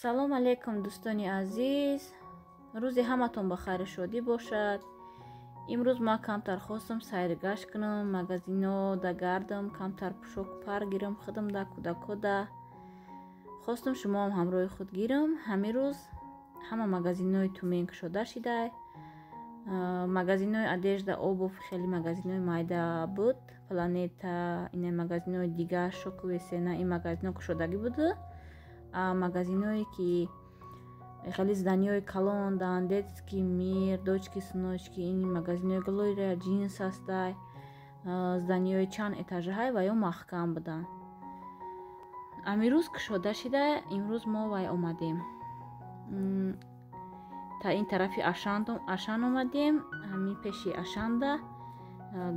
Салом алейкум, дӯстони азиз. Рӯзи ҳаматон ба хайру шодӣ бошад. Имрӯз ман камтар хостам сайргашт кунам, магазино да гардам, камтар пӯшоку пар гирам худам да, кӯдако да. Хостам шумоам ҳамроҳи худ гирам. Ҳамин рӯз ҳама магазинҳои Тюмен кушода шидай. Магазинҳои одежда, обувь хеле магазинҳои майда буд. Планета, ина магазинҳои дигар, Шоковые сена, ин магазинҳо кушодагӣ буду. Магазинҳое ки хеле зданиҳои калон дан, Детский мир, Дочки сыночки, ин магазинҳои Глория Джинс ҳастай, зданиҳои чанд этажаҳай ва ё маҳкам буданд. Ҳамин рӯз кушода шида, имрӯз мо вай омадем. Та ин тарафи Ашан омадем, ҳамин пеши Ашанда,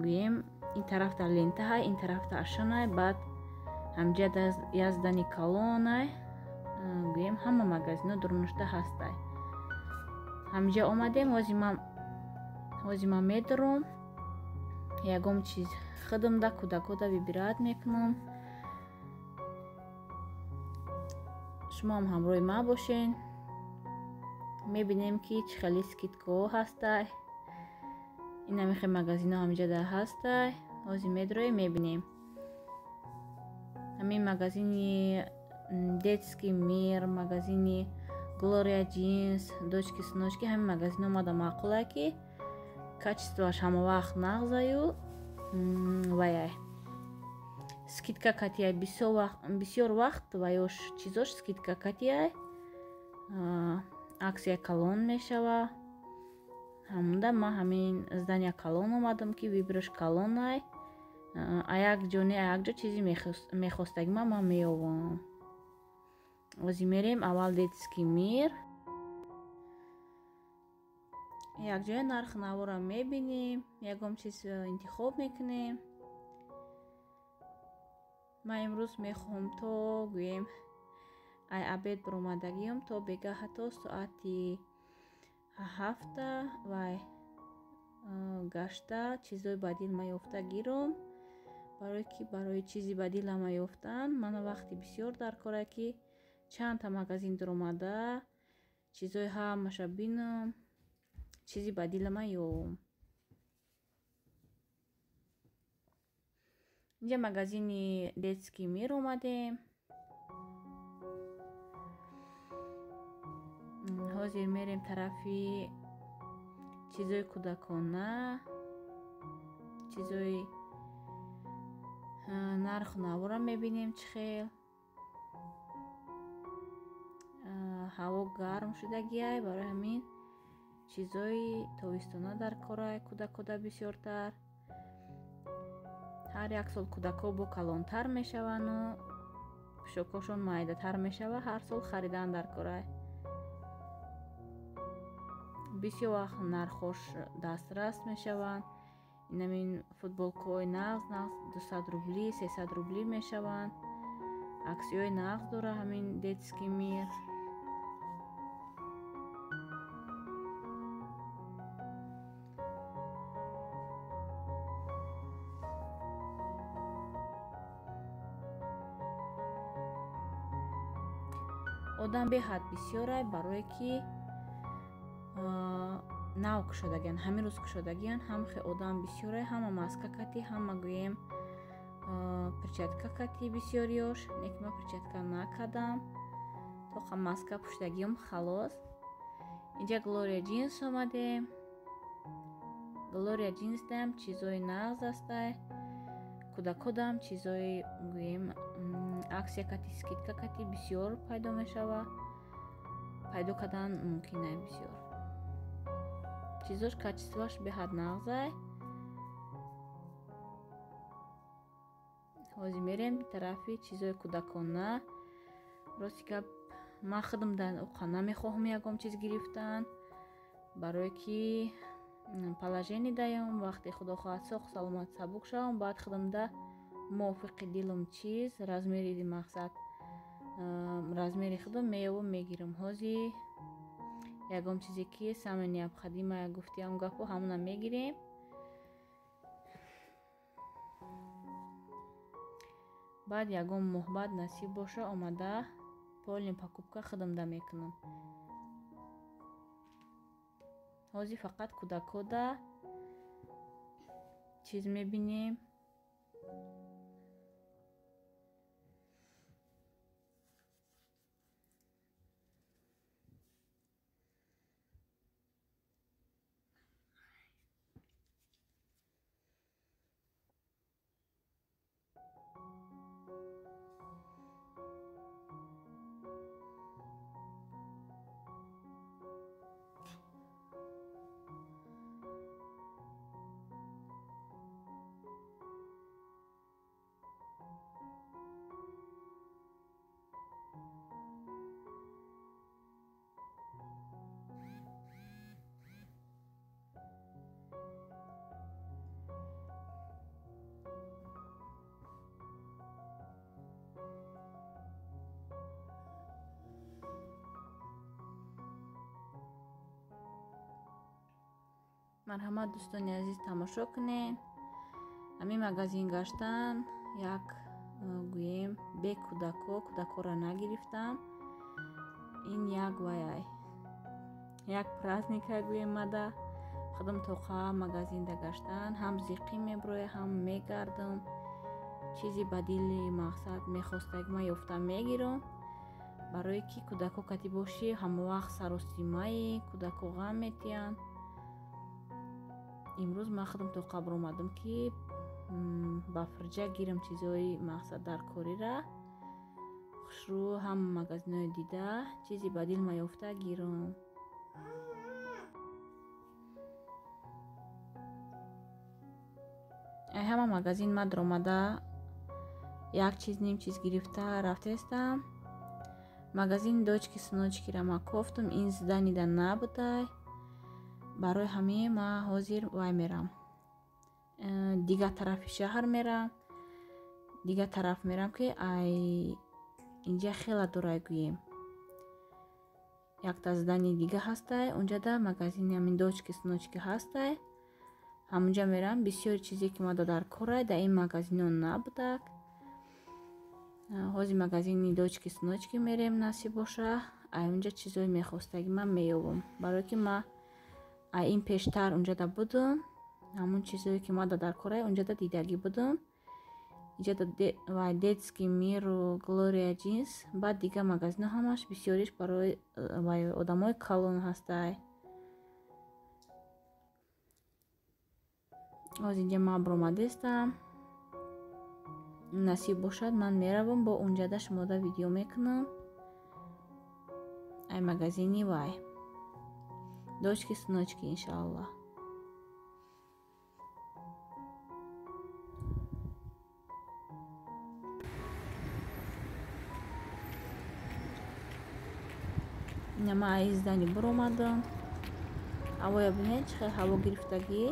гӯем ин тарафта лентаҳай, ин тарафта Ашанай, баъд ҳамҷа як здани калонай, гӯем ҳама магазино дурнушта ҳастай. Ҳамҷа омадем, ҳози ман медурам, ягон чиз худам да кӯдакода выбирать мекунам. Шумоам ҳамроҳи ман бошен. Мебинем ки чӣ хеле скидкаҳо ҳастай. Ин ҳамин магазино ҳамҷа да ҳастай. Ҳози медуроем, мебинем. Ҳамин магазини Детский мир, магазини Глория Джинс, Дочки сыночки, ҳамин магазино омада маъқулае ки качествоаш ҳама вақт нағзаю ваяй. Скидка катияй бисёр вақт ваёш чизош скидка катияй. Аксия калон мешава. Ҳамонда ман ҳамин здания калон омадам ки выбораш калонай. А як ҷо не, а як ҷо чизи мехостагӣ ман меёвам. Ози мерем аввал Детский мир. Якҷоя нархи навора мебинем, ягон чиз интихоб мекунем. Ман имрӯз мехоҳам то гӯем ай обед баромадагиам то бегаҳа то соати 7 вай гашта чизои ба дил ма ёфта гирам. Барое ки барои чизи ба дилам ма ёфтан мана вақти бисёр дар коре ки чандта магазин дуромада чизои ҳамаша бинам, чизи ба дилама ёвам. Инҷа магазини Детский мир омадем. Ҳозир мерем тарафи чизои кӯдакона, чизои нарху навора мебинем чӣ хел. Ҳаво гарм шудагиай, барои ҳамин чизои тобистона дар корай кӯдакода бисёртар. Ҳар як сол кӯдако бо калонтар мешаванду пӯшокҳошон майдатар мешава, ҳар сол харидан дар корай. Бисёр вақт нархҳош дастрас мешаванд. Инамин футболкаҳои нағз нағз 200 рубли, 300 рубли мешаванд. Аксияҳои нағз дора ҳамин Детский мир. Одам беҳад бисёрай, барое ки нав кушодагиян, ҳамин рӯз кушодагиян, ҳам хе одам бисёрай, ҳама маска кати, ҳама гӯем перчатка кати бисёриёш. Неки ман перчатка накардам, тоқа маска пӯшидагиём халос. Инҷа Глория Джинс омадем. Глория Джинс дам чизои нағз астай, кӯдакодам чизои гӯем аксия кати, скидка кати бисёр пайдо мешава. Пайдо кардан мумкин ай бисёр. Чизош качествоаш беҳад нағзай. Ҳозир мерем тарафи чизои кӯдакона. Рости гап ман худам дар оқа намехоҳам ягон чиз гирифтан, барое ки положение даём, вақте худо хоҳад соғ саломат сабук шавам, баъд худам да мувофиқи дилам чиз размери мақсад размери худам меёвам мегирам. Ҳозир ягон чизе ки самое необходимое гуфтиам гапо ҳамона мегирем. Баъд ягон моҳ баъд насиб боша омада Полный покупка худамда мекунам. Ҳозир фақат кӯдакода чиз мебинем. Марҳамат, дӯстони азиз, тамошо кунед. Ҳамин магазин гаштан як гӯем бе кӯдако, кӯдакоро нагирифтам. Ин як ваяй як праздника гӯем мада. Худам тоқа магазинда гаштан ҳам зиқӣ меброя, ҳам мегардам. Чизи ба дили мақсад мехостаг ма ёфта мегирам. Барое ки кӯдако кати бошӣ, ҳамавақт саросимаи кӯдако ғам метиҳанд. Имрӯз ман худам тоқа баромадам ки ба фирҷа гирам чизҳои мақсад дар корира. Хушрӯ ҳам магазинҳои дида, чизи ба дил ма ёфта гирам. Ҳама магазин ма даромада як чиз ним чиз гирифта рафтестам. Магазини дочки сыночкиро ма кофтум, ин зданида набудай. Барои ҳамин ма ҳозир вай мерам. Дигар тарафи шаҳр мерам. Дигар тараф мерам ки ай инҷа хела дурай гӯем. Якта здани дига ҳастай, унҷада магазини ҳамин дочки сыночки ҳастай. Ҳамунҷа мерам, бисёри чизе ки мада дар корай, дар ин магазино набудак. Ҳозир магазини дочки сыночки мерем, насиб боша. Ай унҷа чизҳои мехостагӣ ман меёбам. Барое ки ма ай ин пештар унҷада будум, ҳамун чизҳое ки мада дар корай унҷада дидагӣ будум. Инҷада вай детский миру, Глория Джинс, баъд дигар магазино ҳамаш бисёриш барои вай одамои калон ҳастай. Ҳозир инҷа ман баромадестам. Насиб бошад ман меравам, бо унҷада шумода видео мекунам. Ай магазини вай дочки сыночки, иншааллоҳ. Ина ман ай здани баромадам. Ҳавоя бинед чӣ хел ҳаво гирифтагӣ.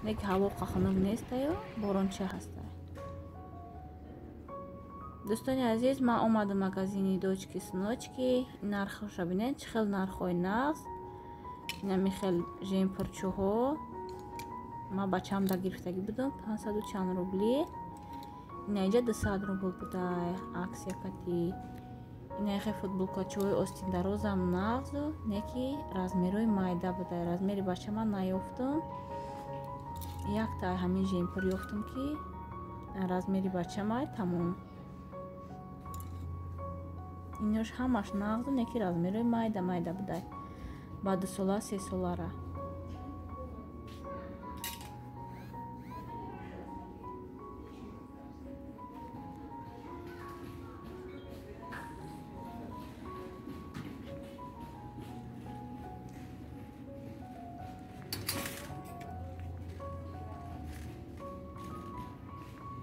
Не ки ҳаво қахнук нестаю, боронча ҳастай. Дӯстони азиз, ман омадам магазини дочки сыночки. Нархоша бинед чӣ хел нархҳои нағз. Инами хел жемпурчуҳо ман бачаамда гирифтагӣ будам 500 чанд рубли. Ина инҷа 200 рубл будай аксия кати. Ина хел футболкачои остиндарозам нағзу, не ки размерҳои майда будай. Размери бача ман наёфтам. Якта ҳамин жемпур ёфтам ки размери бачамай тамом. Инош ҳамаш нағзу, не ки размерҳои майда майда будай. Ба 2 сола, 3 солара.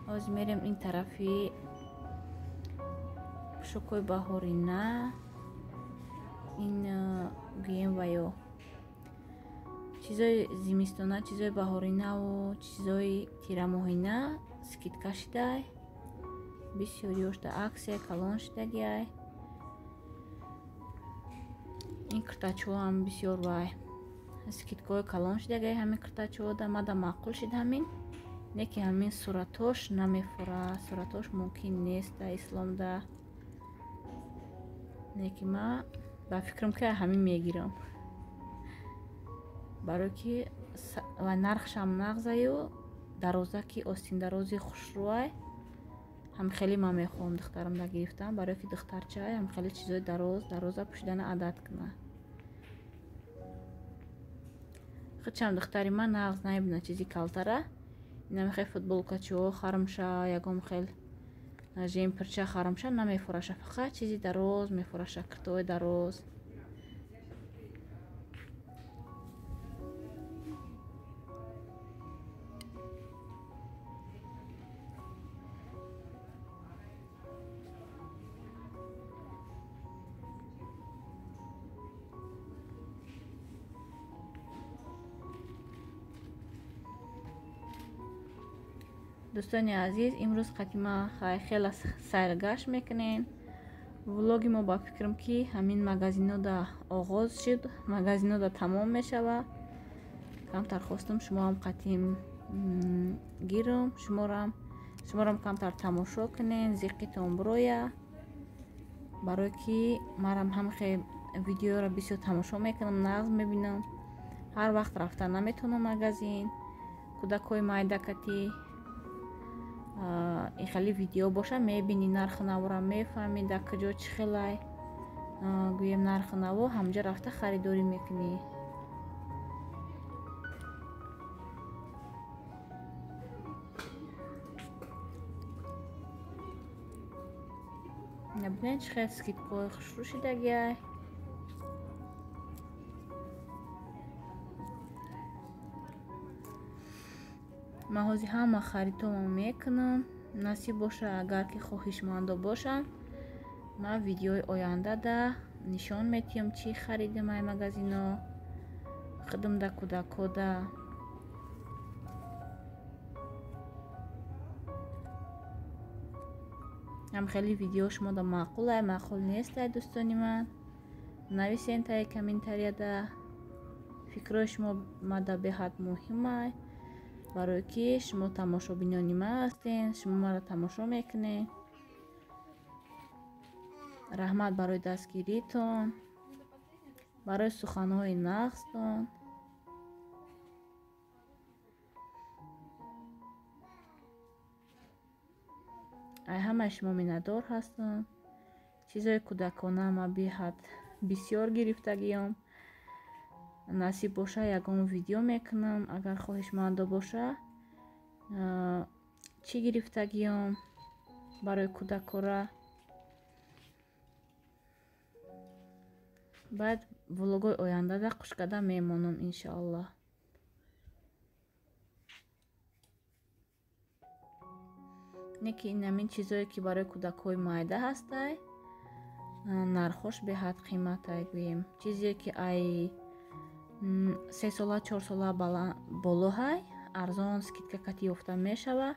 Ҳозир мерем ин тарафи пӯшокҳои баҳорина. Ин гӯем ваё чизои зимистона, чизои баҳоринаву чизои тирамоҳина скидка шидай. Бисёриёшда аксия калон шидагиай. Ин киртачҳоам бисёр вай скидкаҳои калон шидагиай. Ҳамин киртачҳода мада маъқул шид ҳамин. Не ки ҳамин суратош намефура, суратош мумкин нест дар исломда. Не ки ма ба фикрам ки ҳамин мегирам. Барое ки ва нархшам нағзаю дароза ки остиндарози хушрӯай. Ҳам хеле ман мехоҳам духтарам да гирифтам, барое ки духтарчай ҳам хеле чизои дароз дароза пӯшидана одат кунад. Худшам духтари ман нағз намебинад чизи калтара. Инам хел футболкачиҳо харамша, ягон хел жемпирча харамша намефураша, фақат чизи дароз мефураша, киртои дароз. Дӯстони азиз, имрӯз қати ма хеле сайргашт мекунем. Влоги мо ба фикрам ки ҳамин магазинода оғоз шуд, магазинода тамом мешавад. Камтар хостум шумоам қатим гирам, шуморам камтар тамошо кунен, зиққитон бироя. Барое ки марам ҳамхе видеоро бисёр тамошо мекунам, нағз мебинам. Ҳар вақт рафта наметавонам магазин. Кӯдакҳои майда кати хеле видео боша мебинӣ нархи навора мефаҳмӣ дар куҷо чӣ хелай, гӯем нархи наво ҳамҷо рафта харидорӣ мекунӣ. Набинед чӣ хел скидкаҳои хушрӯ шидагиай. Ман ҳозир ҳама харидҳоро мекунам. Насиб боша, агар ки хоҳишмандо бошанд, ман видеои ояндада нишон метиҳам чӣ харидам ай магазино, худам да кӯдакҳода. Ҳам хеле видео шумода маъқулай, маъқул нестай дӯстони ман. Нависен таи комментарияда. Фикрҳои шумо мада беҳад муҳимай. Барое ки шумо тамошобинони ман ҳастен, шумо маро тамошо мекунед. Раҳмат барои дастгиритон, барои суханҳои нағзтон. Ай ҳамаи шумо миннатдор ҳастам. Чизои кӯдакона ма беҳад бисёр гирифтагиём. Насиб боша ягон видео мекунам, агар хоҳишмандо боша, чӣ гирифтагиём барои кӯдакора. Баъд влогои ояндада хушкада мемонам иншоаллоҳ. Не ки инамин чизое ки барои кӯдакҳои майда ҳастай, нархош беҳад қиматай гӯем. Чизе ки ай 3 сола 4 сола болоҳай, арзон скидка кати ёфта мешава.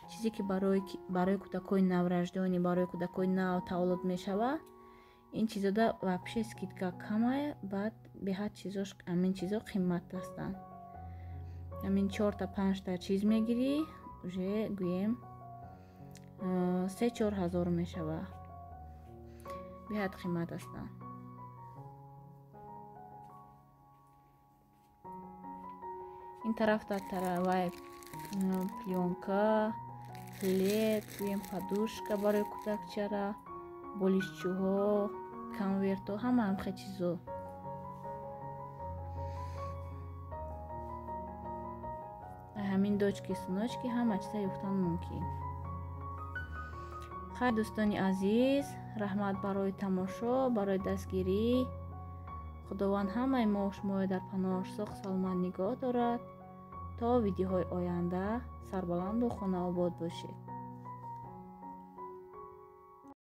Чизе ки барои кӯдакҳои навраждёни, барои кӯдакҳои нав таваллуд мешава, ин чизода вообще скидка камай, баъд беҳад чизош ҳамин чизо қимат ҳастанд. Ҳамин 4та 5та чиз мегирӣ, уже гӯем 3-4 ҳазор мешава. Беҳад қимат ҳастанд. Ин тараф дар таравай плёнка, плед, гӯем подушка барои кӯдакчара, болишчӯҳо, конвертҳо, ҳама ҳамхе чизо. Ҳамин дочки сыночки ҳама чиза ёфтан мумкин. Хайр дӯстони азиз, раҳмат барои тамошо, барои дастгирӣ. Худованд ҳамаи мо шуморо дар паноҳаш соғ саломат нигоҳ дорад. То видеоҳои оянда сарбаланду хонаобод бошед.